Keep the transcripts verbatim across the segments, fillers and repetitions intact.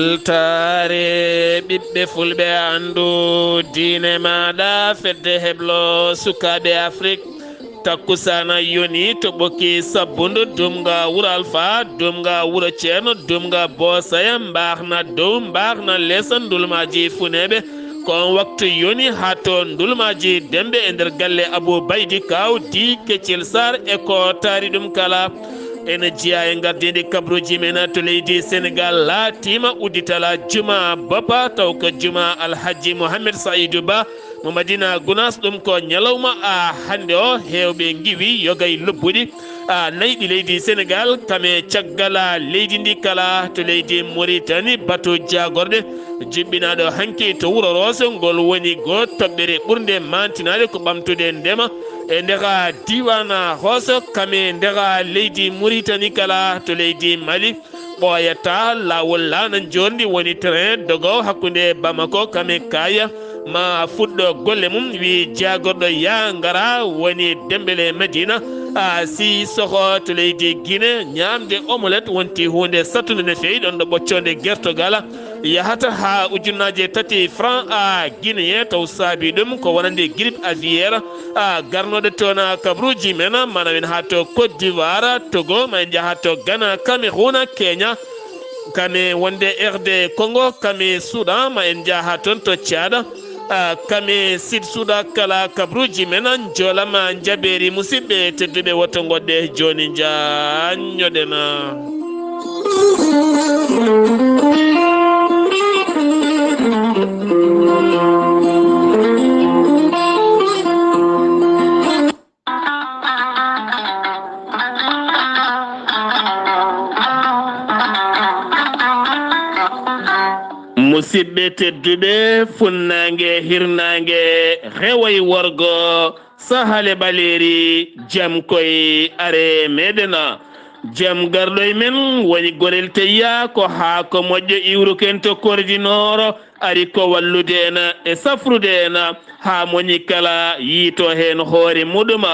Weltaare ɓiɓɓe fulɓe, anndu diine maaɗa, fedde heblo sukaaɓe Afrik. Takkusaana yoni to ɓokki sabbundu, dumga wuro Alfa, dumga wuro Ceerno, dumga Boosaya, mbaahna dow, mbaahna les, ndulmaaji funeeɓe. Ko on waktu yoni haa to ndulmaaji demɓe e nder galle Abuu Baydi Kaaw, Di Keccel Saar e ko taari ɗum kala. Ene jeyaa e ngardiindi kabruuji men to leydi Senegaal, laatiima udditala juma boppa, taw ko juma Alhaji Mohamed Saïdou Ba mo Madina Gunaas. Ɗum ko ñalawma a hannde o, heewɓe ngiwi yoga e lobbuɗi a nayɗi leydi Senegaal, kame caggal a leydi ndi kala to leydi Moritani, bato jaagorɗe juɓɓinaaɗo hanki to wuro Rooso, ngol woni go toɓɓere ɓurnde mantinaade ko ɓamtude ndema e ndeka diiwaan Rooso, kame ndeka leydi Moritani kala to leydi Mali. Ɓooyata laawol laana njoorndi woni train dogo hakkunde Bamako kame Kaya ma fuɗɗo golle mum, wi jaagorɗo ya ngara woni Dembele Madina. A si soho to leydi Guinée, ñaamde omelette wonti huunde sattunde no feewi, ɗon ɗo ɓoccoonde gertogal yahata haa ujunnaaje tati franc a guinéen, taw saabi ɗum ko wonande grippe aviaire a garnooɗo toon a kabruuji men, mana wen haa to Côte d'Ivoire, Togo, ma en njaha to Ghana, Cameroun, Kenya, kame wonde R D Congo, kame Soudan, ma en njaha toon to Tchad, a, kame Sud Soudan, kala kabruuji men, njoolama njabeeri musidɓe tedduɓe, woto ngoɗɗe jooni njaanñoɗen. Musidɓe tedduɓe, funnaange, hirnaange, rewo e worgo, sahale ɓaleeri, jam koy are meɗen. Jam garɗo e men woni Gorel Teyya, ko haako moƴƴo iwruken to Kordi Nooro, ari ko wallude en e safrude en haa moñi kala yiito heen hoore muɗum.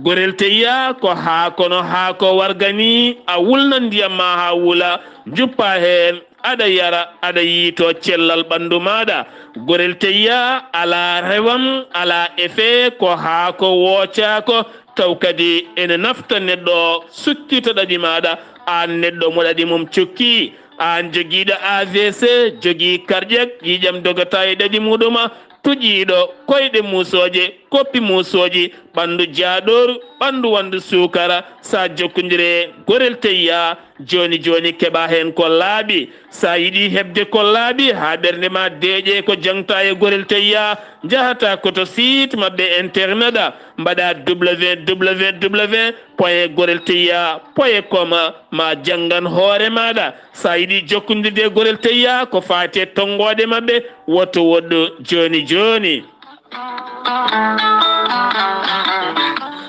Gorel Teyya ko haako no haako warga ni, a wulnan ndiyam ma haa wula, njuppa heen, aɗa yara, aɗa yiito cellal ɓanndu maaɗa. Gorel Teyya alaa rewam, alaa effet, ko haako woocaako, taw kadi ene nafta neɗɗo, sukkita ɗaɗi maaɗa, aan neɗɗo mo ɗaɗi mum cukki, aan jogiiɗo A V C, jogii cardiaque, ƴiiƴam dogata e ɗaɗi muɗum, tuƴiiɗo, koyɗe muusooje, koppi muusooji, ɓanndu jaaɗooru, ɓanndu wanndu suukara, sa jokkondire Gorel Teyya, jooni jooni keɓa heen ko laaɓi. Sa yiɗi heɓde ko laaɓi, haa ɓernde ma deeƴe ko jaŋta e Gorel Teyya, njahata ko to site maɓɓe internet, mbaɗa W W W point gorel teyya point com, ma janngan hoore maaɗa. Sa yiɗi jokkondirde e Gorel Teyya ko faati e tonngooɗe maɓɓe, woto woɗɗu jooni jooni.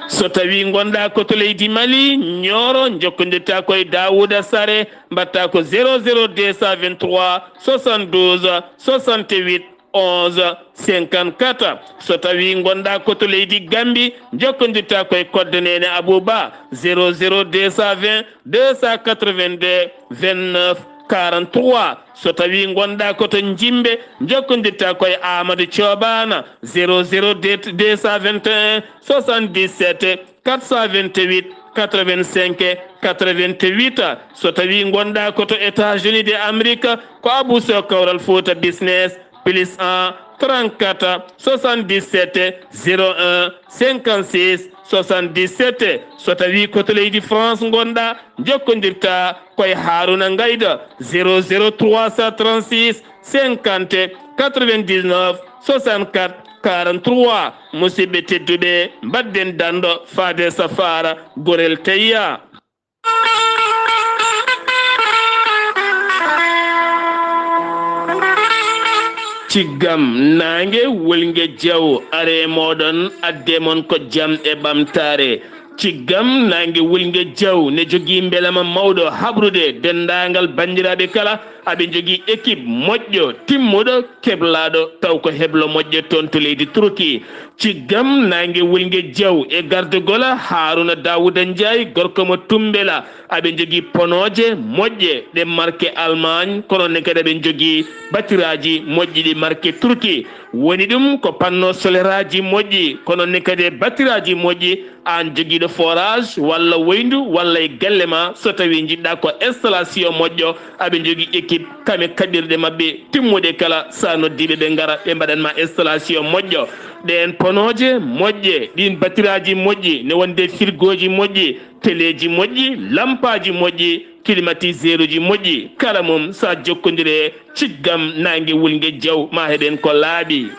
So tawi ngonɗa ko to leydi Mali, Nioro, jokkondirta ko e Daouda Sare, mbatta ko zéro zéro deux cent vingt-trois soixante-douze soixante-huit onze cinquante-quatre. So tawi ngonɗa ko to leydi Gambi, jokkondirta ko e kodde Nene Abouba, zéro zéro deux cent vingt deux cent quatre-vingt-deux vingt-neuf quarante-trois. So tawi ngonɗa ko to Jimbe, jokkondirta ko e Amadou Thioban, zéro zéro deux cent vingt et un soixante-dix-sept quatre cent vingt-huit quatre-vingt-cinq quatre-vingt-huit. So tawi ngonɗa ko to États-Unis de Amérique, ko Abou Sow Kawral Fouta Business, plus un trente-quatre soixante-dix-sept zéro un cinquante-six soixante-dix-sept. So tawi ko to leydi France ngonɗa, jokkondirta ko e Harouna Ngaïda, zéro zéro trois cent trente-six cinquante quatre-vingt-dix-neuf soixante-quatre quarante-trois. Musidɓe tedduɓe, mbaɗɗen danɗo faade safaara Gorel Teyya. Ciggam naange wulnge jaw are mooɗon, adde mon ko jam e ɓamtaare. Ciggam naange wulnge jaw ne jogii mbelama mawɗo haɓrude denndaangal banndiraaɓe kala. Aɓe njogii ekip moƴƴo, timmuɗo, keblaaɗo, taw ko heblo moƴƴo toon to leydi Turki. Ciggam naange wulnge jaw e gardugol Haaruna Daawuda Njaay, gorko mo Tummbela. Aɓe njogii ponooje moƴƴe ɗe marke Allemagne, kono ne kadi aɓe njogii batiraaji moƴƴi ɗi marke Turki. Woni ɗum ko panneau soleraaji moƴƴi, kono ne kadi e batiraaji moƴƴi. Aan jogiiɗo forage walla woyndu walla e galle ma, so tawii njiɗɗaa ko installation moƴƴo, aɓe njogii équipe kame kaɓirɗe maɓɓe timmuɗe kala. Sa noddiiɓe ɓe ngara ɓe mbaɗan ma installation moƴƴo. Ɗeen ponooje moƴƴe, ɗiin batiraaji moƴƴi, ne wonde firgooji moƴƴi, teleeji moƴƴi, lampaaji moƴƴi, klimatiseeruji moƴƴi, kala mum sa jokkondire ciggam naange wulnge jaw ma heɓen ko laaɓi.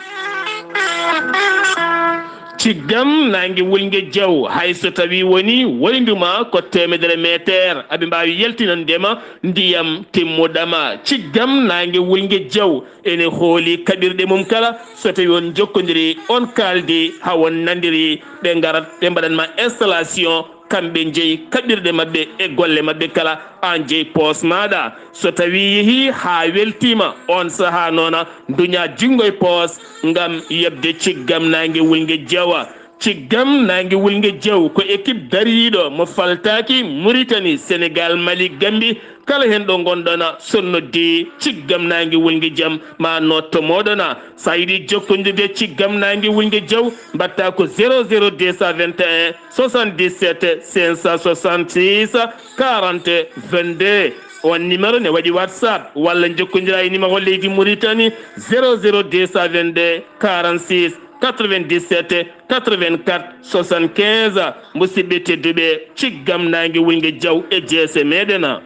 Ciggam naange wulnge jaw, hay so tawii woni woyndu ma ko teemedere meeteer, aɓe mbaawi yaltinande ma ndiyam timmuɗam. Ciggam naange wulnge jaw ene hooli kaɓirɗe mum kala. So tawii on jokkondiri, on kaaldi, haa on nandiri, ɓe ngarat ɓe mbaɗan ma installation. Kamɓe njeyi kaɓirɗe maɓɓe e golle maɓɓe kala. Aan jeyi poos maaɗa. So tawii yehii haa weltiima, oon sahaa noon, nduñaa junngo e poos ngam yoɓde ciggam naange wulnge jawa. Ciggam naange wulnge jaw ko ekip dariiɗo mo faltaaki Muritani, Senegaal, Mali, Gambi. Kala heen ɗo ngonɗon, so noddii ciggam naange wulnge jam, ma nootto mooɗon. So a yiɗi jokkondirde ciggam naange wulnge jaw, mbaɗtaa ko zéro zéro deux cent vingt et un soixante-dix-sept cinq cent soixante-six quarante vingt-deux. On numéro ne waɗi WhatsApp walla njokkondiraa e numéro leydi Muritani, zéro zéro deux cent vingt-deux quarante-six quatre-vingt-dix-sept quatre-vingt-quatre soixante-quinze. Musidɓe tedduɓe, ciggam naange wulnge jaw e jeese meɗen.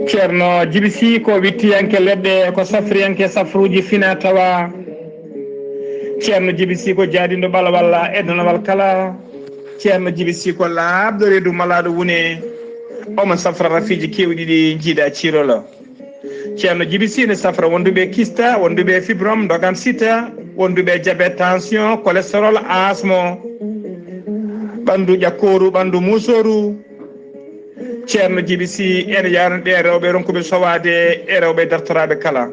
Ceerno Jibi Sii ko wittiyanke leɗɗe, ko safriyanke safruuji fina tawa. Ceerno Jibi Sii ko jaadinɗo ɓalawal e danawal kala. Ceerno Jibi Sii ko laaɓɗo reedu malaaɗo wune. Omo safra rafiiji keewɗi ɗi njiidaa ciirolo. Ceerno Jibi Sii ne safra wonduɓe kista, wonduɓe fibrome, dogan sita, wonduɓe diabète, tension, cholestérol, asmo, ɓanndu ƴakkooru, ɓanndu muusooru. Ceerno Jibi Sii ene yaarani ɓe rewɓe ronkuɓe sowaade e rewɓe dartoraaɓe kala.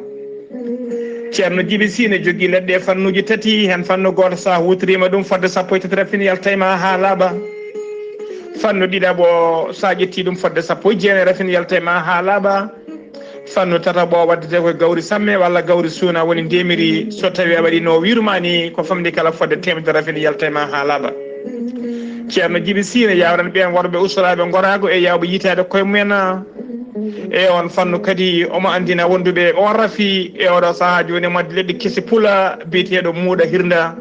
Ceerno Jibi Sii ne jogii leɗɗe fannuuji tati, heen fannu gooto so a huutoriima ɗum fodde sappo e tati rafin yaltay ma haa laaɓa. Fannu ɗiɗaɓo so a ƴettii ɗum fodde sappo e jeenayi rafin yaltay ma haa laaɓa. Fannu tataɓo waddetee ko gawri samme walla gawri suuna woni ndemiri. So tawii a waɗii no wiiru ma ni, ko famɗi kala fodde teemedere rafin yaltay ma haa laaɓa. Ceerno Jibi Sii ne yaawran ɓeen worɓe ustoraaɓe ngoraagu e yaawɓe yiytaade koye mumen. E oon fannu kadi omo anndina wonduɓe oon rafi e oɗo sahaa jooni mo addi leɗɗe kesi pula biyeteeɗo muuɗa hirnda.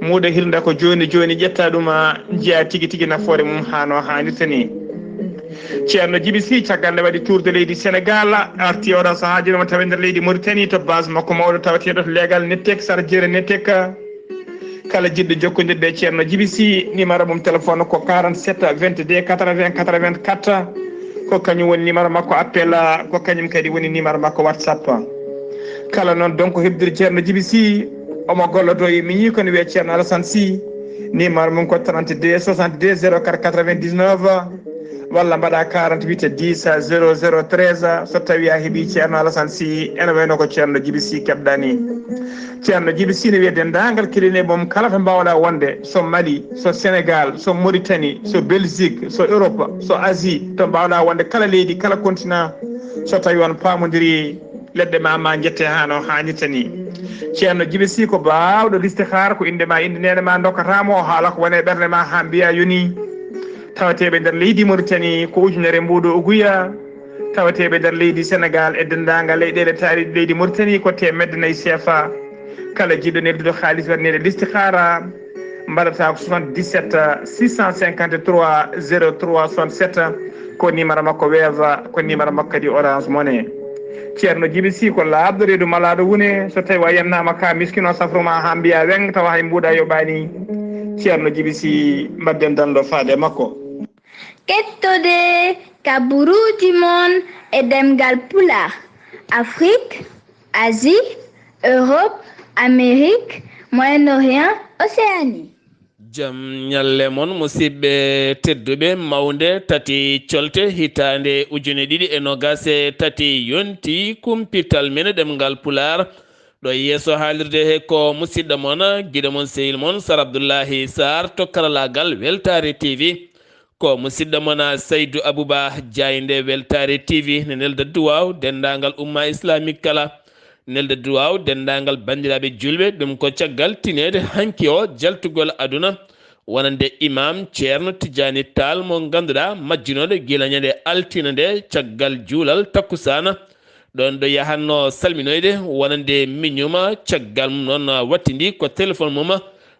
Muuɗa hirnda ko jooni jooni ƴetta ɗum, njiya tigi tigi nafoore mum haa no haanirta ni. Ceerno Jibi Sii caggal nde waɗi tour de leydi Senegaal, arti oɗo sahaa jooni mo tawi nder leydi Moritani to base makko mawɗo tawateeɗo to leegal Nettek, Sara Jeere Nettek. Kala jiɗɗo jokkondirde e Ceerno Jibi Sii, numéro mum téléphone ko quarante-sept vingt-deux quatre-vingts quatre-vingt-quatre. Ko kañum woni numéro makko appel, ko kañum kadi woni numéro makko WhatsApp. Kala noon donc heɓdir Ceerno Jibi Sii, omo gollodo e miñi kono wiyee Ceerno Alassane Sii. Numéro mum ko trente-deux soixante-deux zéro quatre quatre-vingt-dix-neuf, walla mbaɗa quarante-huit dix zéro zéro treize. So tawii a heɓii Ceerno Alassane Sii, ene wayno ko Ceerno Jibi Sii keɓɗaa ni. Ceerno Jibi Sii ne wiya denndaangal kilineeɓe mum kala to mbaawɗaa wonde, so Mali, so Senegaal, so Moritani, so Belgique, so Europe, so Asie, to mbaawɗaa wonde kala leydi, kala continent, so tawii on paamondirii, leɗɗe ma, ma njette haa no haanirta ni. Ceerno Jibi Sii ko baawɗo listihaara, ko innde ma, innde neene ma ndokkata mo, o haala ko woni e ɓernde ma haa mbiya yoni. Tawateeɓe nder leydi Moritani ko ujunere mbuuɗo uguya. Tawateeɓe nder leydi Senegaal e denndaangal leyɗeele taariiɗe leydi Moritani ko teemedde nayi seefa. Kala jiɗɗo neldude haalis waɗaneede listihaara, mbaɗata ko soixante-dix-sept six cent cinquante-trois zéro trois soixante-sept, ko numéro makko Wave, ko numéro makko kadi Orange Money. Ceerno Jibi Sii ko laaɓɗo reedu malaaɗo wune, so tawii a yennaama ka miskino safru ma haa mbiya weng tawa hay mbuuɗa yoɓaani. Ceerno Jibi Sii mbaɗden danndo faade e makko. Kettode kaburuuji mon e ɗemngal Pulaar, Afrik, Asie, Europe, Amérique, Moyen-Orient, Océanie. Jam ñalle mon, musidɓe tedduɓe. Mawnde tati colte hitaande ujune ɗiɗi e nogas e tati yonti kumpital men ɗemngal Pulaar. Ɗo yeeso haalirde he ko musidɗo mon, giɗo mon, sehil mon, Sar Abdullahi Sar to karalaagal Weltaare T V. Ko musidɗo mon Saydu Abuba Jaaynde Weltaare T V ne nelda duwaaw denndaangal umma islamique kala. Nelda duwaaw denndaangal banndiraaɓe julɓe, ɗum ko caggal tineede hanki o jaltugol aduna wonande Imam Ceerno Tijjaani Taal mo ngannduɗaa majjunooɗo gila ñande altine nde caggal juulal takkusaana. Ɗoon ɗo yahatno salminoyde wonande miñuma, caggal mum noon wattindi ko téléphone mum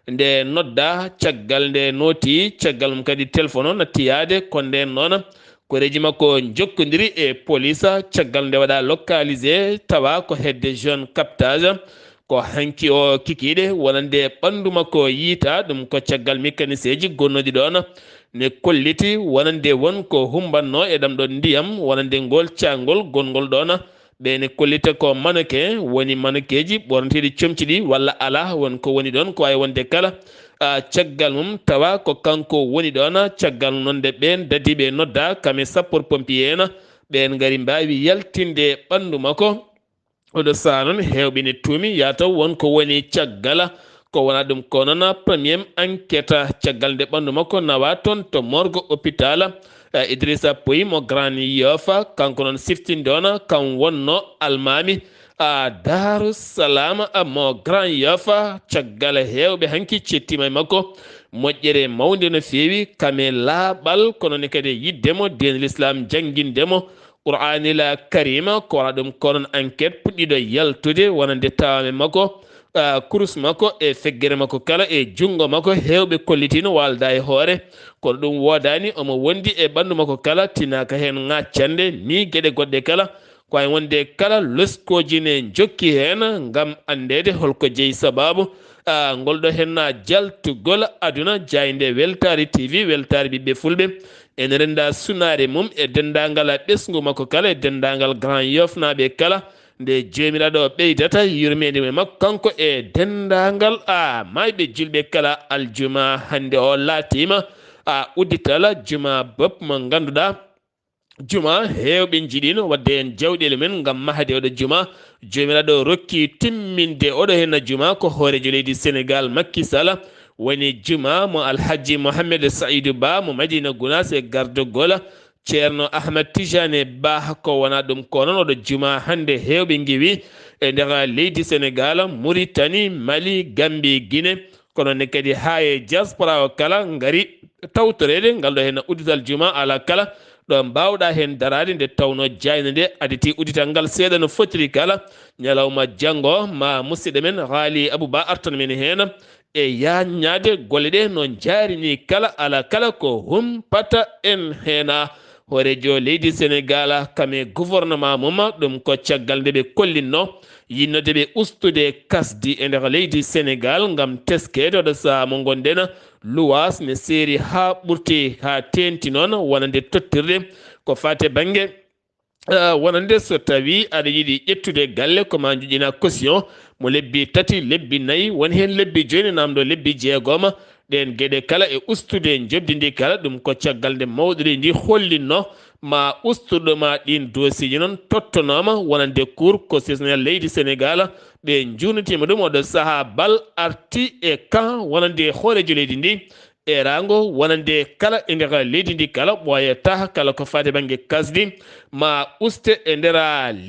nde nodda, caggal nde nooti, caggal mum kadi téléphone o natti yahde, ko ndeen noon koreeji makko njokkondiri e police, caggal nde waɗa localisé tawa ko hedde jeune captage. Ko hanki o kikiiɗe wonande ɓanndu makko yiita, ɗum ko caggal mécanicien ji gonnooɗi ɗoon ne kolliti wonande won ko humbanno e ɗam ɗon ndiyam wonande ngol caangol gonngol ɗoon. Ɓe ne kollita ko mannequin, woni mannequinji ɓorneteeɗi comci ɗi walla alaa, won ko woni ɗoon ko waawi wonde kala. A, caggal mum tawa ko kanko woni ɗoon, caggal mum noon nde ɓeen dadiiɓe nodda kam e sapeur pompier en, ɓeen ngari mbaawi yaltinde ɓanndu makko. Oɗo saha noon heewɓe ne tuumi yataw won ko woni caggal, ko wona ɗum ko noon première enquête, caggal nde ɓanndu makko nawa toon to morgue hôpital, eh, Idrissa Pouye mo Grand Yoff, kanko noon siftinde on kam wonno almaami a Daaru Salaam mo Grand Yoff. Caggal heewɓe hanki cettiima e makko, moƴƴere mawnde no feewi, kam e laaɓal, kono ne kadi e yiɗde mo, diine l'islam jannginde mo, Qur'aanil Kariima, ko wona ɗum ko noon enquête puɗɗiiɗo yaltude, wonande tawaame makko, ah, kurus makko e feggere makko kala e junngo makko, heewɓe kollitiino waalda e hoore, kono ɗum woodaani, omo wondi e ɓanndu makko kala, tinaaka heen ŋaccande, ni geɗe goɗɗe kala, ko wayi wonde kala loskooji ne njokki heen ngam anndeede hol ko jeyi sabaabu, ah, ngol ɗo heen na jaltugol aduna, jaaynde Weltaare T V, Weltaare Ɓiɓɓe Fulɓe, ene rennda sunaare mum e denndaangal ɓesngu makko kala, e denndaangal Grand Yoff naaɓe kala, nde Joomiraaɗo ɓeydata yurmeende mum e makko, kanko e denndaangal a maayɓe julɓe kala. Aljuma hannde o laatiima a uddital juma bopp mo ngannduɗaa, juma heewɓe njiɗino waɗde heen jawɗeele mum ngam mahde oɗo juma. Joomiraaɗo rokki timminde oɗo heen juma ko hooreejo leydi Senegaal, Makki Sala, woni juma mo Alhaji Mohamed Saidu Ba mo Madina Gunaas e gardogol Ceerno Ahmad Tijane Ba. Ko wona ɗum ko noon oɗo juma hannde heewɓe ngiwi e nder leydi Senegaal, Muritani, Mali, Gambi, Gine, kono ne kadi haa e diaspora o kala ngari tawtoreede ngal ɗo heen uddital juma ala kala ɗo mbaawɗa heen daraade, nde tawno jaaynde nde aditi uddital ngal seeɗa no fotiri kala. Ñalawma janngo ma musidɗo men Haali Abuba artan men heen e yaaññaade golle ɗe no njaarini kala ala kala ko humpata en heena. Hooreejo leydi Senegaal kam e gouvernement mum, ɗum ko caggal nde ɓe kollinno yinnode ɓe ustude kasdi e nder leydi Senegaal ngam teskeede oɗo sahaa mo ngonɗen. Luwaas ne seeri haa ɓurti, haa teenti noon wonande tottirde ko faati e bannge, eh, wonande so tawii aɗa yiɗi ƴettude galle ko ma njoƴƴina caution mo lebbi tati, lebbi nayi, won heen lebbi joyi ne naamndoo lebbi jeegom. Ɗeen geɗe kala e ustude njoɓdi ndi kala, ɗum ko caggal nde mawɗo leydi ndi hollinno ma usturɗo ma ɗiin dossier ji noon tottonooma wonande Cour constitutionnelle leydi Senegaal. Ɓe njuurnitiima ɗum oɗo sahaa bal arti e kan wonande hooreejo leydi ndi, eeraango wonande kala e nder leydi ndi kala, ɓooyata kala ko faati bannge kasdi ma uste e nder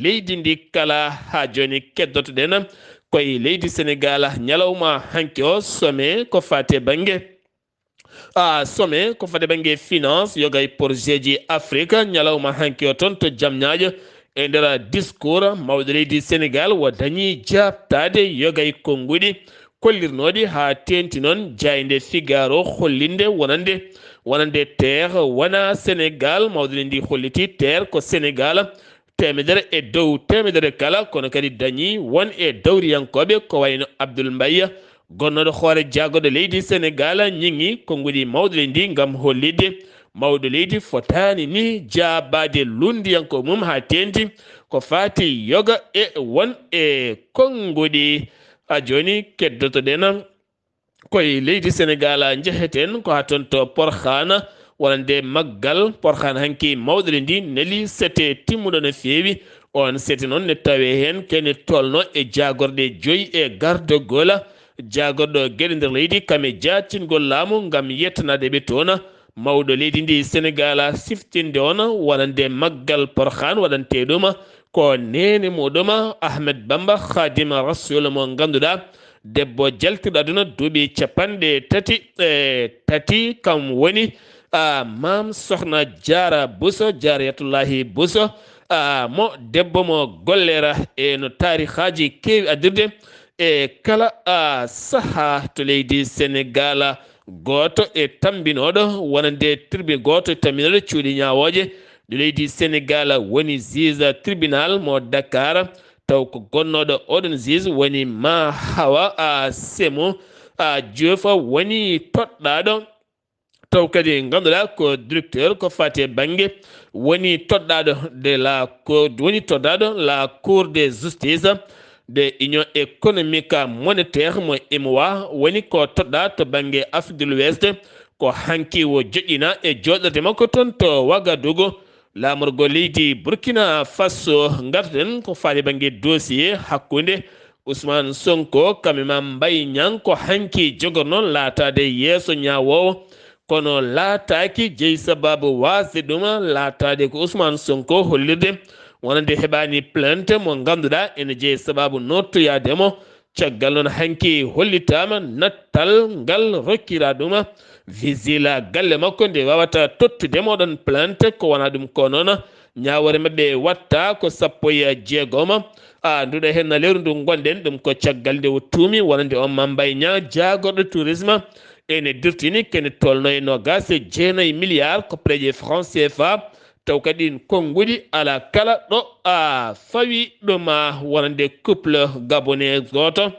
leydi ndi kala. Haa jooni keddoto-ɗen koye leydi Senegaal ñalawma hanki o, sommet ko faati bannge a sommet ko faati bannge finance, yoga e projet ji Afrique, ñalawma hanki o toon to Jamñaajo. E nder discours mawɗo leydi Senegaal o dañi jaabtaade yoga e konnguɗi kollirnooɗi haa teenti noon jaaynde Figaro hollinde wonande, wonande terre wona Senegaal, mawɗo leydi ndi holliti terre ko Senegaal, teemedere e dow teemedere kala, kono kadi dañi won e dawriyankooɓe ko wayno Abdoul Mbaye, gonnooɗo hoore jaagoɗo leydi Senegaal, ñiŋi konnguɗi mawɗo leydi ndi ngam hollitde Mawɗo leydi fotaani ni jaabaade lunndiyankoo mum haa teeŋti ko faati yoga e won e konnguɗi. A jooni keddotoɗen koye leydi Senegaal, njeheten ko haa toon to Porxaana, wonande maggal Porxaana. Hanki mawɗo leydi neli sete timmuɗo no feewi. On sete noon ne tawee heen kene tolno e jaagorɗe joyi e gardogola jaagorɗo geɗe nder leydi, kam e jaatingol laamu ngam yettanaade ɓe toon. Mawɗo leydi ndi Senegaal siftinde on wonande maggal Porxaan waɗantee ɗum ko neene muɗum Ahmed Bamba Xaadima Rasuul mo ngannduɗaa debbo jaltirɗo aduna duuɓi capanɗe tati e tati, kam woni, a, Maam Soxna Jaara Buso, Jaariyatullaahi Buso, a, mo debbo mo gollera e no taarihaaji keewi addirde e kala, a, sahaa to leydi Senegaal. Gooto e tammbinooɗo wonande tribune, gooto e tammbinooɗo cuuɗi ñaawooje ɗo leydi Senegaal woni juge tribunal mo Dakar, taw ko gonnooɗo oɗon juge woni Ma Hawa, a, Semo, a, Diouf woni toɗɗaaɗo, taw kadi ngannduɗaa ko directeur ko faati e bannge, woni toɗɗaaɗo de la Cour, woni toɗɗaaɗo la Cour de justice de Union économique monétaire mo umoa, woni ko toɗɗaa to bannge Afrique de l'Ouest. Ko hanki o joƴƴina e jooɗorde makko toon to Wagadugu, laamorgo leydi Burkina Faso. Ngarten ko faati bannge dossier hakkunde Ousmane Sonko, kam e Mame Mbaye Niang, ko hanki jogorno laataade yeeso ñaawoowo, kono laataaki. Jeyi sababu waasde ɗum laataade ko Ousmane Sonko hollirde wonande heɓaani plainte mo ngannduɗaa ene jeyi sababu nottoyaade mo. Caggal noon hanki hollitaama nattal ngal rokkira ɗum visila galle makko nde wawata tottude mo ɗon plainte, ko wona ɗum ko noon ñaawoore maɓɓe watta ko sappo e jeegoma. A, nduɗo heen na lewru ndu ngonɗen, ɗum ko caggal nde o tuumi wonande on Mame Mbaye Niang jaagorɗo tourisme ene dirtini kene tolno e noogaas e jeenayi milliard koppareeje franc C F A, taw kadi ɗin konnguɗi alaa kala ɗo a fawi ɗum, a, wonande couple gabonais gooto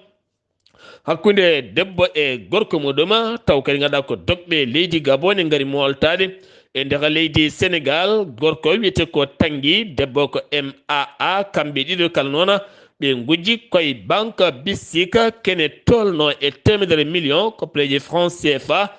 hakkunde debbo e gorko muɗum, taw kadi ngannduɗaa ko dogɓe leydi Gabon ne ngari moltaade e nder leydi Senegaal. Gorko wiyetee ko Tangi, debbo ko M A A. Kamɓe ɗiɗo kala noon ɓe ngujji koye banque bisika kene tolno e teemedere million koppareeje franc C F A,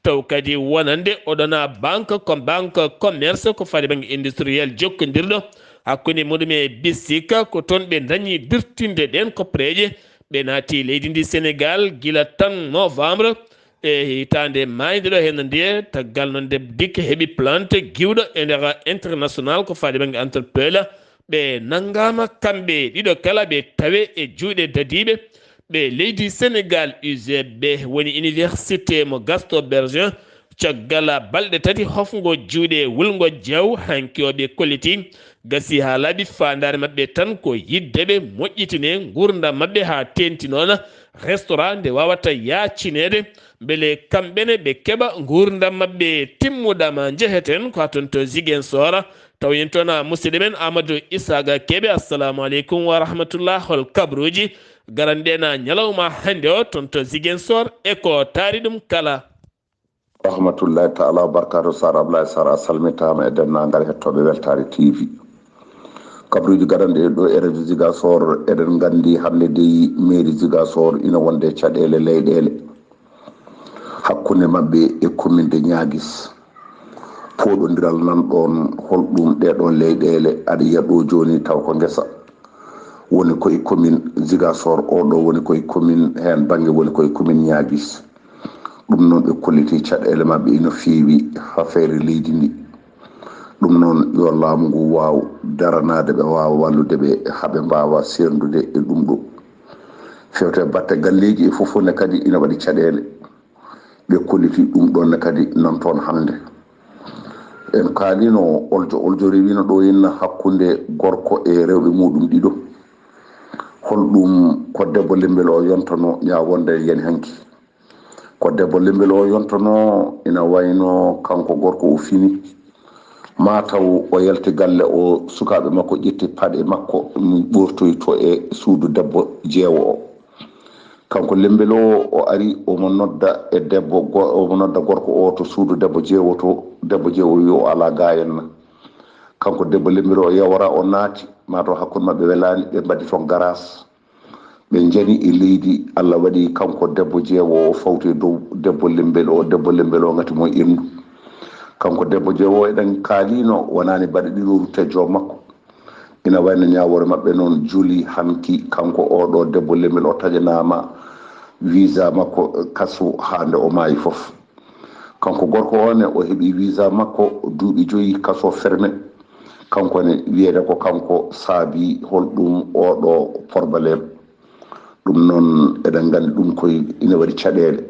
taw kadi wonande oɗona banque ko banque commerce ko faati bannge industriel jokkondirɗo hakkunde muɗum e bisika. Ko toon ɓe dañi dirtinde ɗeen koppareeje. Ɓe naati leydi ndi Senegaal gila tan novembre e hitaande maayde ɗo heen ndiye, taggal noon nde dikke heɓi plainte giwɗo e nder international ko faati bannge entrepelle. Ɓe nanngaama kamɓe ɗiɗo kala, ɓe tawe e juuɗe dadiiɓe ɓe leydi Senegaal, U G B, woni université mo Gaston Berger. Caggal balɗe tati hofngo juuɗe wulngo jeew, hanki o ɓe kolliti, gasi haa laaɓi faandaare maɓɓe tan ko yidde ɓe moƴƴitine nguurndam maɓɓe haa teeŋti noon restaurant nde waawata yaacineede, mbele kamɓe ne ɓe keɓa nguurndam maɓɓe timmuɗam. Njeheten ko haa toon to Ziguinchor, taw en toon musidɗo men Amadou Isaaga Kebe. Assalamu aleykum wa rahmatullah, hol kabruuji garanɗe na ñalawma hannde o toon to Ziguinchor e ko taari ɗum kala? Rahmatullahi taala wa barkatu. Sar Ablaye Sar a salmitaama e denndaangal hettooɓe Weltaare T V. Kabruuji garanɗe ɗo e radio Ziguinchor, eɗen nganndi hannde dey mairie Ziguinchor ina wonde caɗeele leyɗeele hakkunde maɓɓe e commune de Niaguis. Pooɗondiral nan ɗoon, holɗum ɗee ɗoo leyɗeele aɗa yiya ɗo jooni taw ko ngesa woni koye commune Ziguinchor, o ɗo woni koye commune, heen bannge woni koye commune Niaguis. Ɗum noon ɓe kolliti caɗeele maɓɓe ino feewi haa feere leydi ndi. Ɗum noon yo laamu ngu waaw daranaade ɓe, waawa wallude ɓe haa ɓe mbaawa seerndude e ɗum ɗo. Fewte batte galleeji e fof ne kadi ina waɗi caɗeele. Ɓe kolliti ɗum ɗoon ne kadi nan toon hannde. En kaalino oljo oljo rewino ɗo henna hakkunde gorko e rewɓe muɗum ɗiɗo. Holɗum ko debbo lembel o yontono ña wonde yani hanki? Ko debbo lembel o yontono, ina wayno kanko gorko o fini, ma taw o yalti galle o, sukaaɓe makko ƴetti paɗe makko, ɓortoyto e suudu debbo jeewo o. Kanko Lembel o, o ari, omo nodda e debbo go-, omo nodda gorko o to suudu debbo jeewo to, debbo jeewo wi o alaa gaayen na. Kanko debbo Lembel o yawra, o naati, maa to hakkunde maɓɓe welaani, ɓe mbaɗi toon garaas. Ɓe njani e leydi, Allah waɗi kanko debbo jeewo o fawti e dow debbo Lembel o, debbo Lembel o ngati mo endu. Kanko debbo jeewo o eɗen kaalino, wonaani baɗe ɗiɗo rutte joom makko. Ina wayno ñaawoore maɓɓe noon juli hanki, kanko oɗo debbo Lembel o taƴanaama visa makko kaso haa nde o maayi fof. Kanko gorko o ne, o heɓi visa makko duuɓi joyi kaso ferme. Kanko ne, wiyeede ko kanko saabi holɗum oɗo problème. Ɗum noon, eɗen nganndi ɗum koye ina waɗi caɗeele.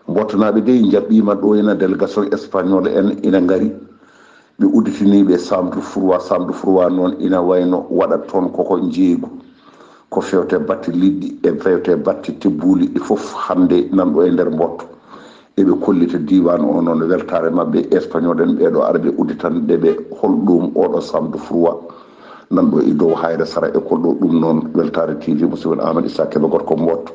Mbotonaaɓe dey njaɓɓiima ɗo ina délégation espagnol en ina ngari. Ɓe udditiniiɓe Samdu Furwa. Samdu Furwa noon ina wayno waɗat toon koko njeeygu. Ko fewte batte liɗɗi e fewte batte tebbuuli ɗi fof hannde nan ɗo e nder mbotto. Eɓe kollita diiwaan o noon weltaare maɓɓe, espagnol en ɓeeɗo ara ɓe udditan ɗe ɓe holɗum oɗo Samdu Furwa nan ɗo e dow Hayre Sara école ɗo. Ɗum noon weltaare T V musidɗo Amadou Issa Kébé gorko mbotto.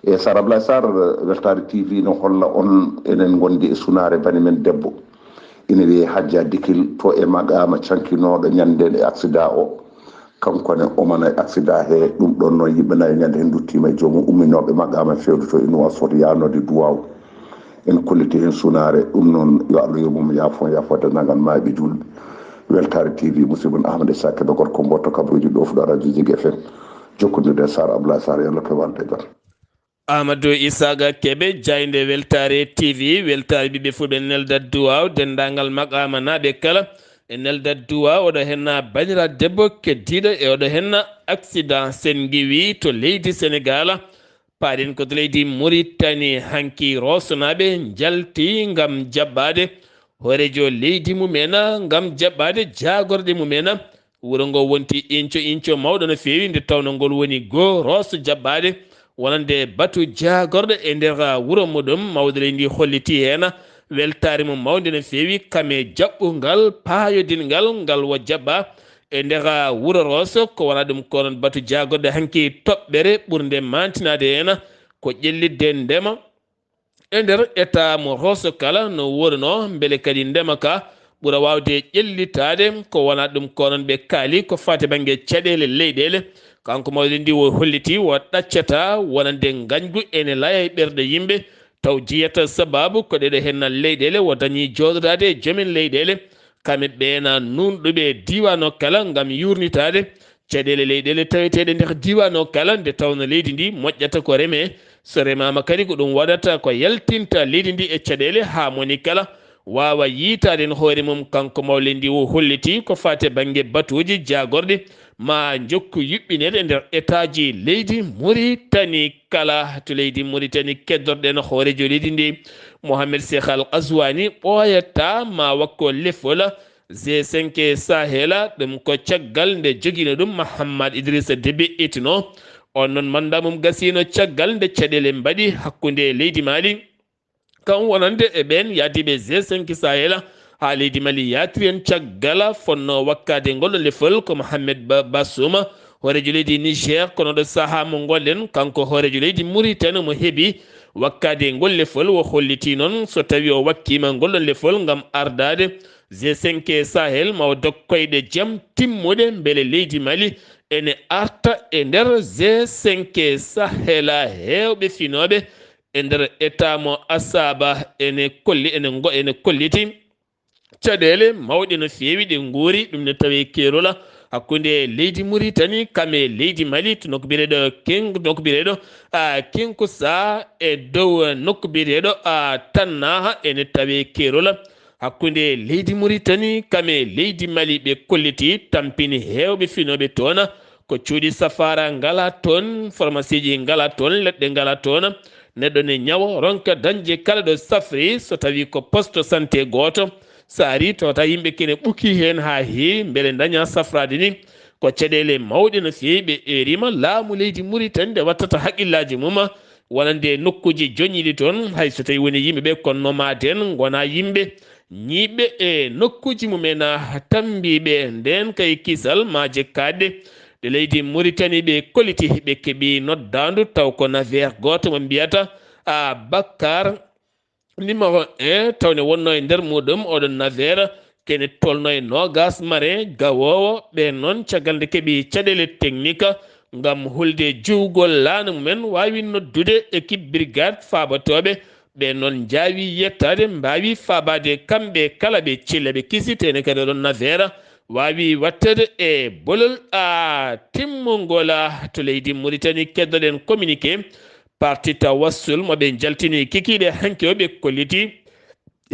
E Sar Ablaye Sarr, weltaare T V no holla on enen ngondi e sunaare bani men debbo. Ina wiyee Hajja Dikil to e Maqaama cankinooɗo ñande nde accident o. Kanko ne omana accident he, ɗum ɗon noon yimɓe nayo ñande he nduttiima e joomum umminooɓe Maqaama fewde to e Nuwaasoot yaanode duwaaw. En kolliti heen sunaare, ɗum noon yo Allah yurmum yaafo yaafo denndaangal maayɓe juulɓe. Weltaare T V musidɗo mon Ahmad Issa Kébé gorko mbotto kabruuji ɗo fuɗa radio Zik F M. Jokkondirde e Sar Ablaye Sarr, yo Allah to walde jam. Amadou Isaaga Kebe, jaaynde Weltaare T V, weltaare ɓiɓɓe fulɓe neldat duwaaw, denndaangal maqaamanaaɓe kala e neldat duwaaw. Oɗo henna banndiraaɗo debbo keddiiɗo e oɗo henna accident sen ngiwi to leydi Senegaal. Paaɗen ko to leydi Muritani hanki, Roosanaaɓe njalti ngam jaɓɓaade hooreejo leydi mum'en, ngam jaɓɓaade jaagorɗe mum'en. Wuro ngo wonti inco inco mawɗo no feewi, nde tawno ngol woni goo Rooso jaɓɓaade wonande batu jaagorɗo e nder wuro muɗum. Mawɗo leydi ndi holliti heen weltaare mum mawnde no feewi, kam e jaɓɓungal paayodingal ngal wo jaɓɓa e nder wuro Rooso. Ko wona ɗum ko noon batu jaagorɗo hanki toɓɓere ɓurnde maantinaade heen ko ƴellitde ndema e nder état mo Rooso kala no wonunoo, mbele kadi ndema ka ɓura waawde ƴellitaade. Ko wona ɗum ko noon ɓe kaali ko faati bannge caɗeele leyɗeele. Kanko mawɗo ndi wo holliti wo ɗaccata wonande ngañgu ene laya e ɓerɗe yimɓe, taw jiyata sababu ko ɗeɗo henna leyɗeele wo dañi jooɗodaade e joomen leyɗeele, kamɓe ɓeena nuunɗuɓe diiwaan o kala ngam yuurnitaade caɗeele leyɗeele taweteeɗe nder diiwaan o kala, nde tawno leydi ndi moƴƴata ko reme. So remaama kadi, ko ɗum waɗata ko yaltinta leydi ndi e caɗeele haa moni kala waawa yiytaade heen hoore mum. Kanko mawɗo ndi o holliti ko faati e bannge batuuji jaagorɗi ma njokku yuɓɓineede e nder etaaji leydi Muritani kala. To leydi Muritani keddorɗen hooreejo leydi ndi, Mohamed Cheikh Al Ghazouani, ɓooyata ma wakko lefol G cinq Sahel, ɗum ko caggal nde jogiino ɗum Mahamat Idrissa Déby etino. On noon mannda mum gasiino caggal nde caɗeele mbaɗi hakkunde leydi Mali, kam wonande e ɓeen yaadiiɓe G cinq Sahel, haa leydi Mali yaatiri heen caggal fotnoo wakkaade ngol ɗoon lefol ko Mohamed Ba-, Bassouma, hooreejo leydi Niger, kono ɗo sahaa mo ngonɗen, kanko hooreejo leydi Mauritanie mo heɓi wakkaade ngol lefol, o holliti noon so tawii o wakkiima ngol ɗoon lefol ngam ardaade G cinq Sahel, ma o dog koyɗe jam timmuɗe mbele leydi Mali ene arta e nder G cinq Sahel. Heewɓe finooɓe e nder état mo Asaba ene kolli, ene ngo-, ene kolliti caɗeele mawɗe no feewi ɗe nguuri. Ɗum ne tawee keerol hakkunde leydi Muritani kam e leydi Mali, to nokku biyeteeɗo King-, nokku biyeteeɗo, a, Kinkusa, e dow nokku biyeteeɗo, a, Tannaha, ene tawee keerol hakkunde leydi Muritani kam e leydi Mali. Ɓe kolliti, tampini heewɓe finooɓe toon ko cuuɗi safaara ngalaa toon, farmasiiji ngalaa toon, leɗɗe ngalaa toon. Neɗɗo ne ñawo, ronka dañde kala ɗo safri, so tawii ko poste santé gooto. So arii, tawata yimɓe kene ɓuki heen haa heewi, mbele ndaña safraade ni. Ko caɗeele mawɗe no feewi. Ɓe eeriima laamu leydi Muritani nde wattata haqqillaaji mum wonande nokkuuji joñiiɗi toon, hay so tawii woni yimɓe ɓe kono no maaden ngonaa yimɓe ñiiɓɓe e nokkuuji mumen, tambiiɓe. Ndeen kay kisal maaje kaaɗɗe leydi Mauritanie ɓe kolliti ɓe keɓi noddaandu taw ko navire gooto mo mbiyata a Bakar numéro un tawne wonno e nder muɗum oɗon navire kene tolno e nogas mare gawoowo ɓe noon caggal nde keɓi caɗeele technique ngam hulde juwgol laana mumen waawi noddude équipe brigade faabatooɓe ɓe noon njaawi yettaade mbaawi faabaade kamɓe kala ɓe cilla ɓe kisiteene kadi oɗon navire waawi wattede e bolol a timmungol to leydi Mauritanie keddoɗen communiqué parti tawassul mo ɓe njaltini kikiiɗe hanki o ɓe kolliti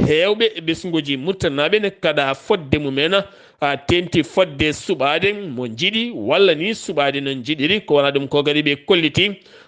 heewɓe e ɓesnguuji murtanaaɓe ne kaɗa fodde mumen a teenti fodde suɓaade mo njiɗi walla ni suɓaade no njiɗiri ko wona ɗum ko kadi ɓe kolliti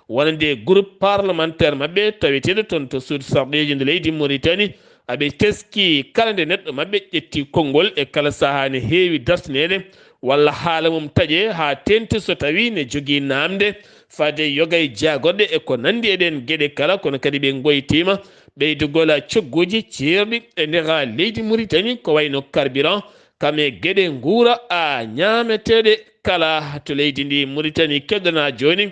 wonande groupe parlementaire maɓɓe taweteeɗo toon to suudu sarɗeeji nde leydi Mauritanie aɓe teski kala nde neɗɗo maɓɓe ƴetti konngol e kala sahaa ne heewi dartineede walla haala mum taƴe haa teenti so tawi ne jogii naamde faade yoga e jaagoɗe e ko nanndi e ɗeen geɗe kala kono kadi ɓe ngoytiima ɓeydugol cogguuji ceerɗi e nder leydi Mauritanie ko wayno carburant kam e geɗe nguura a ñaameteeɗe kala to leydi ndi Mauritanie keddana jooni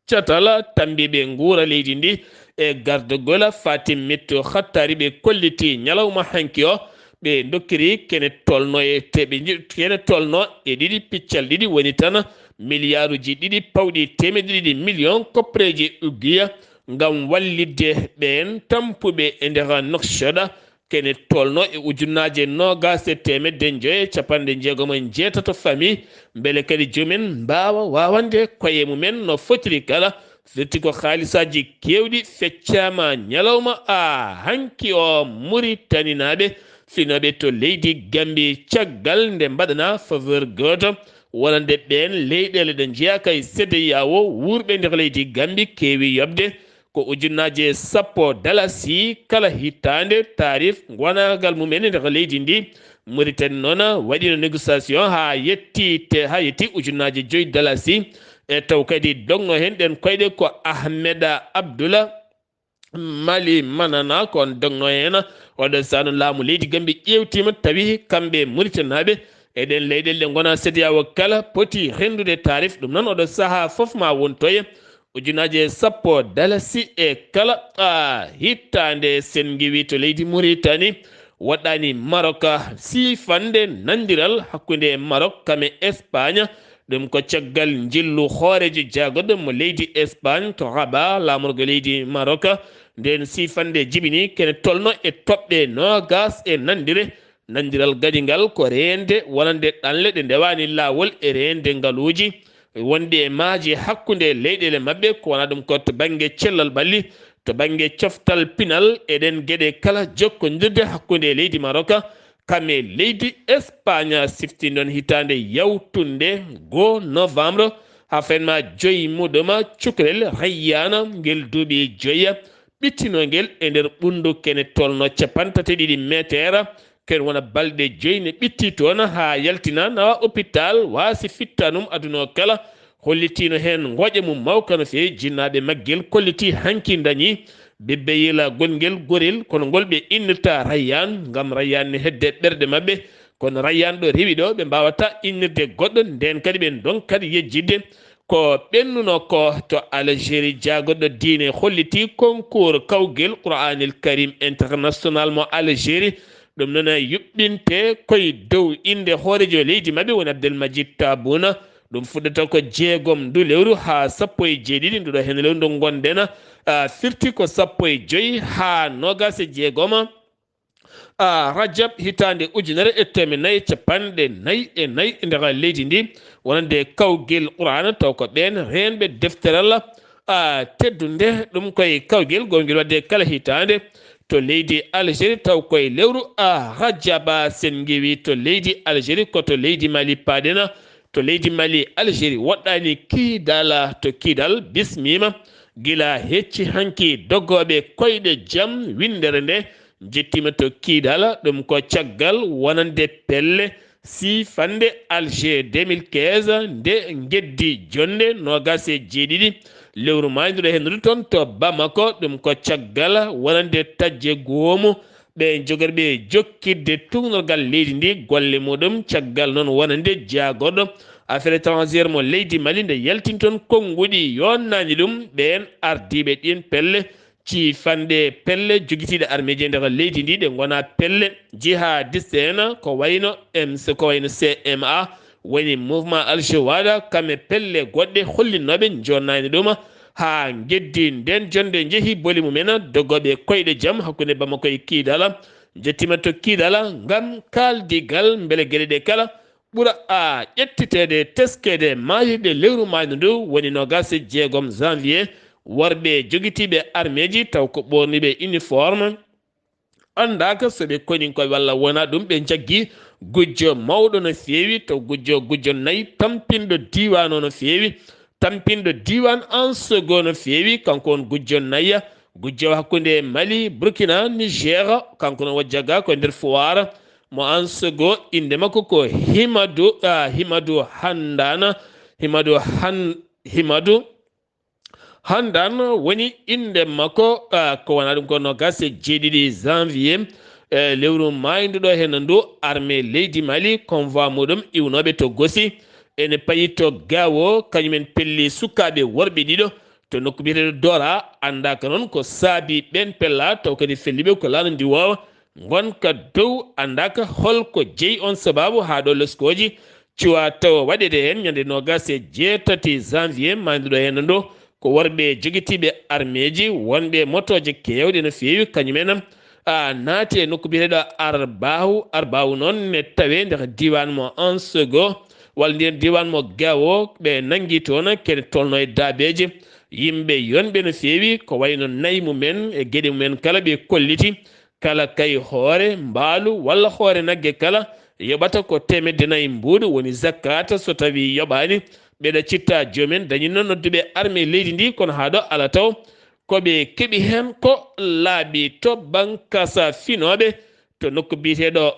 catal tambiiɓe nguura leydi ndi e gardagol Fatim Mitto Khattari ɓe kolliti ñalawma hanki o ɓe dokkiri kene tolno e teɓe kene tolno e ɗiɗi piccal ɗiɗi woni tan miliyaaruji ɗiɗi pawɗi teemedde ɗiɗi miliyon koppareeji uggiya ngam wallitde ɓeen tampuɓe e nder Nouakchott kene tolno e ujunnaaje noogaas e teemedde njoyo e capanɗe njeegom e njeetato famille mbele kadi joomen mbaawa waawande koye mumen no fotiri kala firti ko haalisaaji keewɗi feccaama ñalawma a hanki o Muritaninaaɓe finooɓe to leydi Gambi caggal nde mbaɗanaa faveur gooto wonande ɓeen leyɗeele ɗe njeyaaka e CEDEAO wuurɓe nder leydi Gambi keewi yoɓde ko ujunnaaje sappo dalasi kala hitaande taarif ngonaagal mumen e nder leydi ndi Mauritanie noon waɗino négociation haa yetti te haa yetti ujunnaaje joyi dalasi e taw kadi dogno heen ɗeen koyɗe ko Ahmeda Abdullah Mali Manana ko on dogno heen oɗo sano laamu leydi Gambi ƴeewtiima tawi kamɓe Mauritanie naaɓe e ɗeen leyɗeele ɗe ngonaa CEDEAO kala poti renndude taarif ɗum noon oɗo sahaa fof ma wontoye ujunnaaje sappo dalasi e kala a hittaande sen ngiwi to leydi Mauritanie waɗɗaani Maroc siifande nanndiral hakkunde Maroc kam e Espagne ɗum ko caggal njillu hooreejo jaagoɗo mo leydi Espagne to Rabat laamorgo leydi Maroc nden siifande jibini kene tolno e toɓɓe noogas e nanndire Nanndiral gadigal ko reende wonande ɗanle ɗe ndewaani laawol e reende ngaluuji wonɗi e maaje hakkunde leyɗeele maɓɓe ko wona ɗum ko to bannge cellal ɓalli to bannge coftal pinal e ɗeen geɗe kala jokkondirde hakkunde e leydi Maroka kam e leydi Espagne sifti noon hitaande yawtunde goo novembre haa fenma joyi muɗuma cukalel Rayyana ngel duuɓi joya ɓittinoo ngel e nder ɓunndu kene tolno capanɗe tati ɗiɗi meeteer ken wona balɗe joyi ne ɓitti toon haa yaltina nawa opitaal waasi fittanum aduna o kala hollitiino heen ngoƴa mum mawka no feewi jinnaaɓe maggel kolliti hanki dañi bebbe yila gongel gorel kono ngol ɓe innirta Rayyan ngam Rayyan ne hedde ɓerɗe maɓɓe kono Rayyan ɗo rewi ɗo ɓe mbaawata innirde goɗɗo nden kadi ɓe ndonkat yejjidde ko ɓennuno ko to Algérie jaagoɗo diine holliti concours kawgel Qur'anil Karim international mo Algérie ɗum noon yuɓɓinte koye dow innde hoorejo leydi maɓɓe woni Abdel Majid Tabuna ɗum fuɗɗata ko jeegom ndu lewru haa sappo e jeeɗiɗi nduɗo heen lewru ndu ngonɗen firti ko sappo e joyi haa noogas e jeegoma a rajab hitaande ujunere e teeme nayi e capanɗe nayi e nayi e nder leydi ndi wonande kawgel qur'ana taw ko ɓeen reenɓe deftere allah a teddunde ɗum koye kawgel gongel wadde kala hitaande to leydi algérie taw koye lewru a rajaba sen ngewi to leydi algérie ko to leydi mali paɗena to leydi mali algérie woɗɗani kiidala to kiidal bismima gila hecci hanki doggooɓe koyɗe jam winndere nde njettiima to kiidal ɗum ko caggal wonande pelle siifannde alger deux mille quinze nde ngeddi jonnde noogas e jeeɗiɗi lewru maayduɗo henndu toon to bamako ɗum ko caggal wonande tajje goomu ɓe jogorɓe jokkitde tuugnorgal leydi ndi golle muɗum caggal noon wonande jaagoɗo Affaires étrangères mo leydi Mali nde yaltini toon konnguɗi yonnaani ɗum ɓeen ardiiɓe ɗiin pelle, ciifanɗe pelle jogitiiɗe armeeji e nder leydi ndi, ɗe ngonaa pelle jihadiste en, ko wayno M C, ko wayno C M A, woni mouvement Al Jawada, kam e pelle goɗɗe hollinnooɓe jonnaani ɗum haa ngeddi ndeen jonnde njehi boli mumen doggooɓe koyɗe jam hakkunde Bamako e Kidala. Njettiima to Kidala ngam kaaldigal mbele geɗe ɗe kala ɓura a ƴettiteede, teskeede. Maayirɗe lewru maaydu ndu woni noogaas e jeegom janvier, worɓe jogitiiɓe armeeji taw ko ɓoorniiɓe uniforme anndaaka so ɓe koninkooɓe walla wonaa ɗum, ɓe njaggi gujjo mawɗo no feewi, to gujjo, gujjo nayi tampinɗo diiwaan o no feewi, tampinɗo diiwaan Ansogo no feewi, kanko on gujjo nayya, gujjo hakkunde Mali, Burkina, Niger, kanko no wajjaga ko e nder Foire. Mo Ansogo, innde makko ko Himadu, ah, Himadu Handana, Himadu Han-, Himadu Handan woni innde makko, ah, ko wonaa ɗum ko noogaas e jeeɗiɗi janvier, eh, lewru maayndu ɗo heen ndu, armée leydi Mali, convoi muɗum iwnooɓe to Gosi, ene payi to Gao, kañumen pelli sukaaɓe worɓe ɗiɗo to nokku biyeteeɗo Dora, anndaaka noon ko saabi ɓeen pella, taw kadi felliiɓe ko laana ndiwoowa, ngonka dow, anndaaka hol ko jeyi on sabaabu haa ɗo leskooji cuwa tawa waɗeede heen ñande noogaas e jeetati janvier maayduɗo heen ɗo. Ko worɓe jogitiiɓe armeeji wonɓe motooje keewɗe no feewi, kañum en, a, naati e nokku biyeteeɗo Arbaahu. Arbaahu noon ne tawee nder diiwaan mo Ansogo, walla nder diiwaan mo Gao, ɓe nanngi toon kene tolno e daabeeje. Yimɓe yonɓe no feewi, ko wayno nayi mumen e geɗe mumen kala ɓe kolliti. Kala kay hoore mbaalu walla hoore nagge kala yoɓata ko teemedde nayi mbuuɗu, woni zakkaata, so tawii yoɓaani, ɓe ɗaccittaa. Joomen dañinno nodduɓe armée leydi ndi, kono haa ɗo alaa taw ko ɓe keɓi heen ko laaɓi. To Bankasa finooɓe to nokku biyeteeɗo,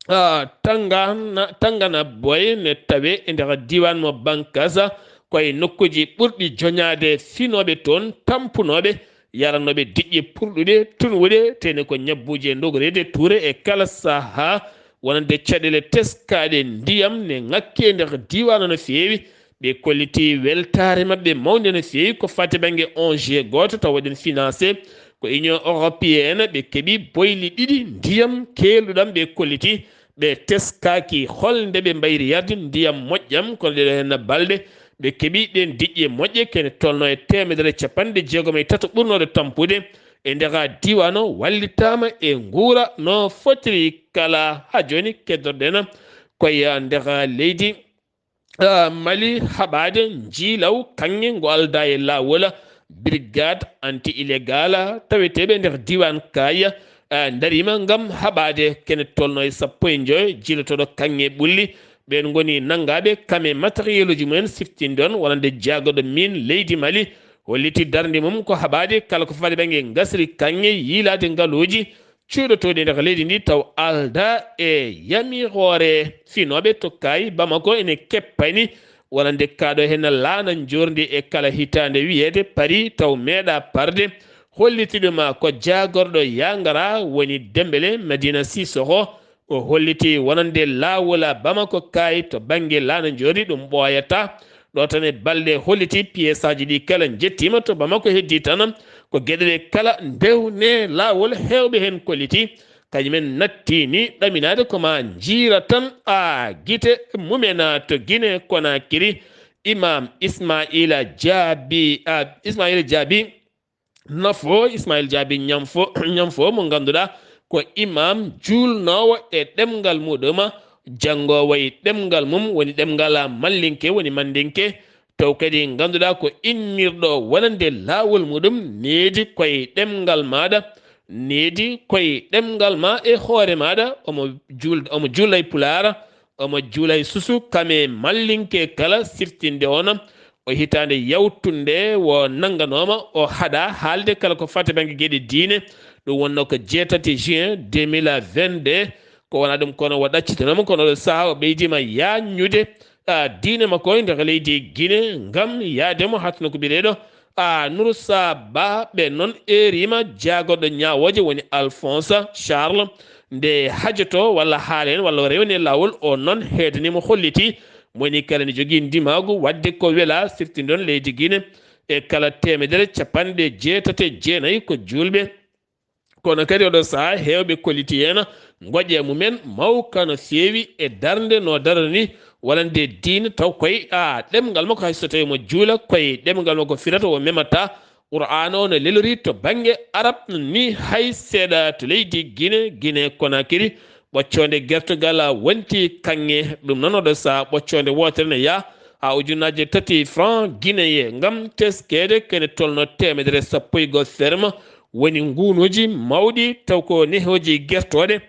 ah, Tangana, Tangana Boy ne tawee e nder diiwaan mo Bankasa, ko e nokkuuji ɓurɗi joñaade finooɓe toon, tampunooɓe, yaranooɓe diƴƴe purɗuɗe, tunwuɗe, tene ko ñabbuuje ndogoreede tuure e kala sahaa, wonande caɗeele teskaaɗe ndiyam ne ŋakki e nder diiwaan o no feewi. Ɓe kolliti weltaare maɓɓe mawnde no feewi ko fati bannge O N G gooto taw waɗen financé ko Union Européenne. Ɓe keɓi boyli ɗiɗi ndiyam keelɗuɗam, ɓe kolliti. Ɓe teskaaki hol nde ɓe mbayri yarde ndiyam moƴƴam, kono ɗeɗo heen balɗe ɓe keɓi ɗeen diƴƴe moƴƴe, kene tolno e teemedere e capanɗe jeegom e tato ɓurnooɗo tampude e nder diiwaan o, wallitaama e nguura no fotiri kala. Haa jooni keddorɗen ko e nder leydi ah, Mali haɓaade njiilaw kaŋŋe ngo aldaa e laawol. Brigade anti-illégale taweteeɓe nder diiwaan Kaaya, ah, ndariima ngam haɓaade kene tolno e sappo e njoyo jiilotooɗo kaŋŋe ɓulli. Ɓeen ngoni nanngaaɓe kam e matériel uji mumen siftinde on wonande jaagorɗo min leydi Mali. Holliti darnde mum ko haɓaade kala ko faati bannge ngasri kaŋŋe, yiilaade ngaluuji, cuuɗotooɗi e nder leydi ndi taw aldaa e yamiroore. Finooɓe to Kaay Bamako ene keppani wonande kaaɗo heen laana njoorndi e kala hitaande wiyeede pari taw meeɗa parde. Holliti ɗum ko jaagorɗo Yangara woni Dembele Madina Sissoko. O holliti wonande laawol Bamako Kaay to bannge laana njoorndi ɗum ɓooyataa. Ɗo tan e balɗe holliti piyeesaaji ɗi kala njettiima to Bamako heddii tan ko geɗe ɗe kala ndewne laawol heewɓe heen kolliti. Kañumen natti ni ɗaminaade ko ma njiira tan a gite mumen to Guinée Conakry. Imam Ismaila Jaabi, a, Ismaila Jaabi Nafo, Ismaila Jaabi Ñamfo, Ñamfo mo ngannduɗaa ko imam juulnoowo e ɗemngal muɗum, janngoowo e ɗemngal mum, woni ɗemngal mallinke, woni mandinke, taw kadi ngannduɗaa ko innirɗo wonande laawol muɗum, needi koye ɗemngal maaɗa, needi koye ɗemngal ma e hoore maaɗa, omo juul-, omo juula e Pulaar, omo juula e susu, kam e mallinke kala siftinde on. O hitaande yawtunde o nannganooma, o haɗa haalde kala ko fati bannge geɗe diine. Ɗum wonnoo ko jeetati juin deux mille vingt-deux. Ko wonaa ɗum kono o ɗaccitanooma, kono oɗo sahaa o ɓeydiima yaajnude, a, diine makko e nder leydi Guinée ngam yahde mo hattuno ko biyeteeɗo, a, Noursa Ba. Ɓe noon eeriima jaagorɗo ñaawooje woni Alphonse Charles. Nde hajotoo walla haala heen walla o rewnee laawol, o noon heedanii mo holliti Moni kala ne jogii ndimaagu waɗde ko welaa, sifti noon leydi Gine e kala teemedere capanɗe jeetati e jeenayi ko juulɓe. Kono kadi oɗo sahaa heewɓe kolliti heen ngoƴe mumen mawka no feewi e darnde no darani wonande diine, taw koye a ɗemngal makko hay so tawii mo juula koye ɗemngal makko firata o memata. Qur'aana o no lelorii to bannge arab ni hay seeɗa to leydi Gine, Gine Konakiri, ɓoccoonde gertogal wonti kaŋŋe. Ɗum noon oɗo sahaa ɓoccoonde wootere ne yaha haa ujunnaaje tati franc guinéen ngam teskeede kene tolno teemedere sappo e goo ferme woni nguunuuji mawɗi taw ko nehooji gertooɗe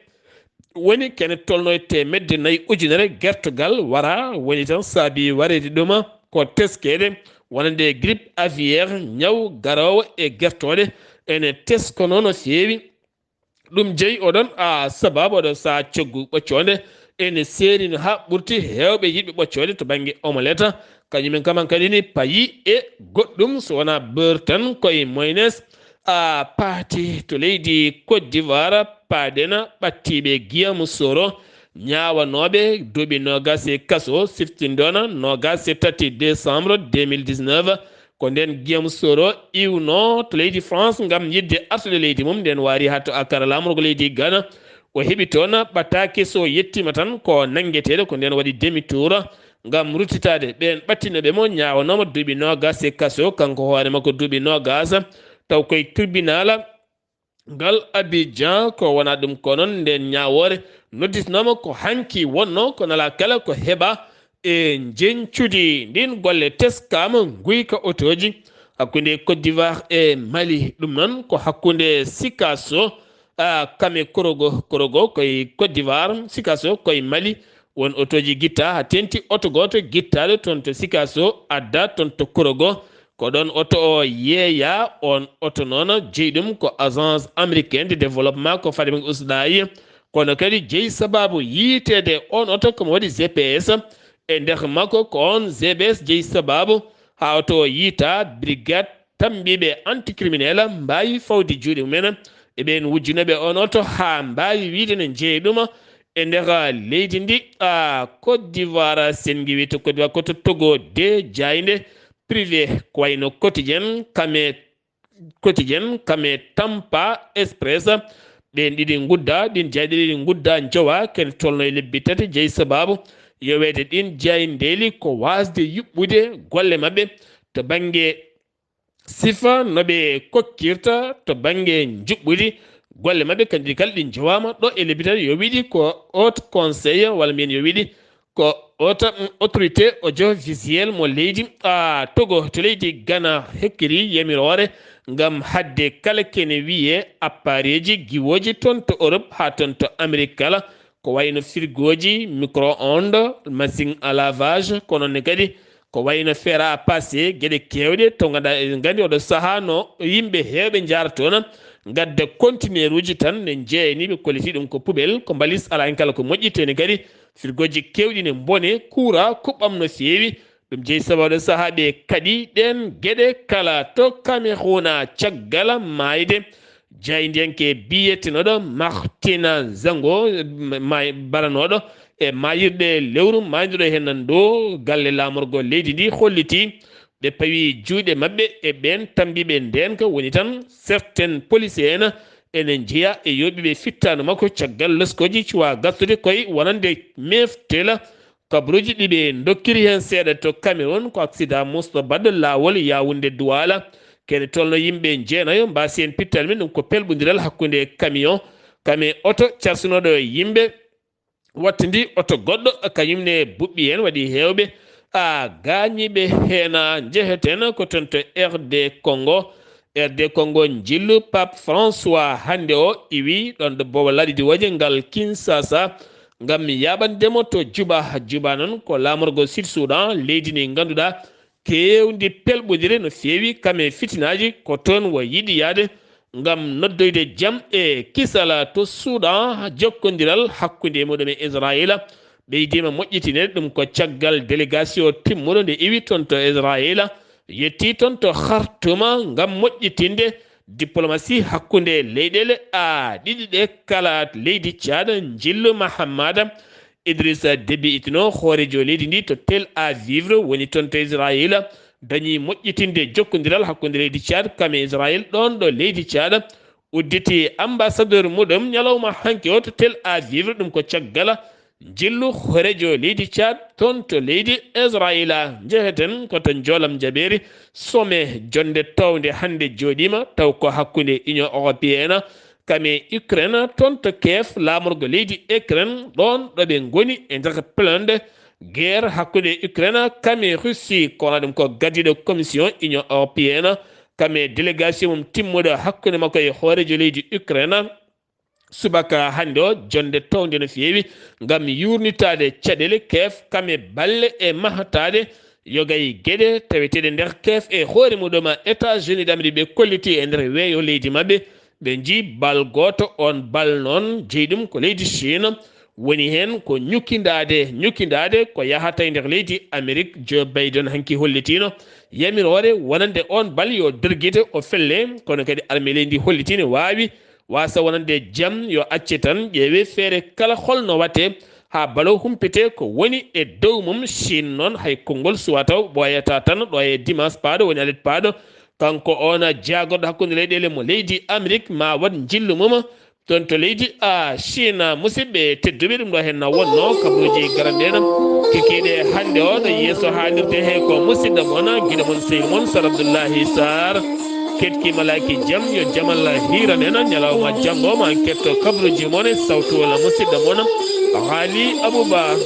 woni kene tolno e teemedde nayi ujunere gertogal wara woni tan saabi wareede ɗuma ko teskeede wonande grippe aviaire ñaw garoowo e gertooɗe ene teskono no feewi. Ɗum jeyi oɗon a sababu oɗon saha coggu ɓoccoonde ene seerino haa ɓurti heewɓe yiɗɓe ɓoccoonde to bannge omelette. Kañumen kaman kadi ni payi e goɗɗum so wonaa beurre tan koye moynes a paati to leydi Côte d'Ivoire paaɗena ɓattiiɓe Guillaume Soro ñaawanooɓe duuɓi noogas e kaso siftindoona noogas e tati décembre deux mille dix-neuf. Ko ndeen Guillaume Soro iwno to leydi France ngam yiɗde artude leydi mum, ndeen waari haa to Accra laamorgo leydi Ghana. O heɓi toon ɓataake so yettiima tan ko nanngeteeɗo, ko ndeen waɗi demi tour ngam ruttitaade ɓeen ɓattinooɓe mo, ñaawanooma duuɓi noogas e kaso, kanko hoore makko duuɓi noogas, taw koye tribunal ngal Abidjan. Ko wonaa ɗum ko noon, ndeen ñaawoore nodditnooma ko hanki wonnoo, kono alaa kala ko heɓaa e njeñcudi ndin. Golle teskaama, nguyka otooji hakkunde Côte d'Ivoire e Mali. Ɗum noon ko hakkunde Sikasso, a, Kame Korogo, Korogo koye Côte d'Ivoire, Sikasso koye Mali. Won otooji gitta haa teŋti oto gooto gittaaɗo toon to Sikasso adda toon to Korogo. Ko ɗoon oto o yeeya, oon oto noon jeyi ɗum ko Agence Américaine de Développement ko Fadima Usdayi. Kono kadi jeyi sababu yiiteede oon oto ko mo waɗi G P S e nder makko, ko oon G P S jeyi sababu haa oto o yiita. Brigade tammbiiɓe anticriminel mbaawi fawde juuɗe mumen e ɓeen wujjunooɓe oon oto haa mbaawi wiyde ne njeyi ɗum e nder leydi ndi, a, Côte d'Ivoire. Sen ngiwi to Côte d'Ivoire ko to Togo de jaaynde privé ko wayno Quotidien Kame, Quotidien Kame Tampa Express. Ɓeen ɗiɗi ngudda, ɗin jaayɗe ɗiɗi ngudda njowa kene tolno e lebbi tati jeyi sababu yoweede ɗin jaayndeeli ko waasde yuɓɓude golle maɓɓe to bannge sifa no ɓe kokkirta to bannge njuɓɓudi golle maɓɓe, kanji kala ɗi njowaama ɗo e lebbi tati. Yo wiɗi ko Haut Conseil, walla mbiyen yo wiɗi ko Haute, mm, Autorité Audiovisuelle mo leydi, a, Togo to leydi Ghana hekkiri yamiroore ngam haɗde kala kene wiyee appareeji giwooji toon to Europe haa toon to Amérique kala, ko wayno firgooji, micro-ondes, machine à lavage, kono ne kadi ko wayno fer à passer, geɗe keewɗe to ngannduɗaa eɗen nganndi oɗo sahaa no yimɓe heewɓe njaara toon, ngadda conteneuruuji tan ne njeeyani ɓe kolliti ɗum ko poubelle, ko mbalis alaa heen kala ko moƴƴi, teni kadi firgooji keewɗi ne mbone, kuuraa kuɓɓam no feewi. Ɗum jeyi sababu oɗo sahaa ɓe kadi ɗeen geɗe kala to Cameroun caggal maayde jaayndiyanke biyeteenoɗo Martina Zango, ma-, baranooɗo e maayirɗe lewru maayduɗo heen nan ɗo galle laamorgo leydi ndi holliti ɓe pawi juuɗe maɓɓe e ɓeen tambiiɓe ndeenka woni tan certains policiers en ene njeya e yooɓiiɓe fittaandu makko caggal loskooji cuwa gartude koye wonande meftela kabaruuji ɗi ɓe ndokkiri heen seeɗa to Cameroun ko accident mosɗo baɗɗo laawol Yaoundé Douala. Kene tolno yimɓe jeenayo mbaasi heen pittal men ɗum ko pelɓondiral hakkunde camion, kame oto carsunooɗo yimɓe wattindi oto goɗɗo kañum ne buɓɓi heen waɗi heewɓe a gaañiiɓe heen. Njeheten ko toon to R D Congo. R D Congo njillu Pape François hannde o iwi ɗoon ɗo boobo laaɗi diwooje ngal Kinshasa ngam yaaɓande mo to Juba. Juba noon ko laamorgo Sud Soudan, leydi ndi ngannduɗaa keewndi pelɓondire no feewi kam e fitinaaji, ko toon o yiɗi yahde ngam noddoyde jam e kisal to Soudan, jokkondiral hakkunde e muɗum e Israayiila ɓeydiima moƴƴitineede. Ɗum ko caggal délégation timmuɗo nde iwi toon to Israayiila, yettii toon to Khartoum ngam moƴƴitinde diplomasi hakkunde leyɗeele a ɗiɗi ɗe kala. Leydi Tchad, njillu Mahammada Idrissa Déby itno hoorejo leydi ndi to Tel Aviv, woni toon to Israila, dañi moƴƴitinde jokkondiral hakkunde leydi Tchad kam e Israil ɗoon ɗo leydi Tchad. Udditi ambassadeur muɗum ñalawma hanki o to Tel Aviv, ɗum ko caggal njillu hoorejo leydi Tchad toon to leydi Israila. Njeheten ko to njoolam jabeeri, sommet jonde townde hannde jooɗiima, taw ko hakkunde Union Européenne kam e Ukraine toon to Kiev, laamorgo leydi Ukraine, ɗoon ɗo ɓe ngoni e nder plan de guerre hakkunde Ukraine kam e Russie. Kono ɗum ko gardiiɗo commission Union Européenne kam e délégation mum timmuɗo hakkunde makko e hoorejo leydi Ukraine. Subaka hannde o, jonde townde no feewi ngam yuurnitaade caɗeele Kiev kam e balle e mahataade yoga e geɗe taweteeɗe nder Kiev e hoore muɗum. États-Unis d'Amérique ɓe kolliti e nder weeyo leydi maɓɓe, ɓe njii bal gooto, oon bal noon jeyi ɗum ko leydi Chine. Woni heen ko ñukindaade, ñukindaade ko yahata e nder leydi Amérique. Joe Biden hanki hollitiino yamiroore wonande oon bal yo dergite o felle, kono kadi armée leydi ndi hollitiino waawi wasa wonande jam yo acce tan, ƴeewe feere kala holno waɗte haa bal o humpite ko woni e dow mum. Chine noon hay konngol suwataw ɓooyata tan ɗo e dimanche paaɗo, woni alet paaɗo, kanko oon jaagorɗo hakkunde leyɗeele mo leydi Amérique ma waɗ njillu mum toon to leydi a Chine. Musidɓe tedduɓe, ɗum ɗo heen na wonno kabaruuji garanɗe en kikiiɗe hannde o, ɗo yeeso haalirde he ko musidɗo mon, giɗo mon, sehil mon, Sar Abdullahi Sar. Keɗki malaaki jam, yo jam Allah hiiran en. Ñalawma janngo ma en ketto kabaruuji mon e sawtu walla musidɗo mon Haali Abuba.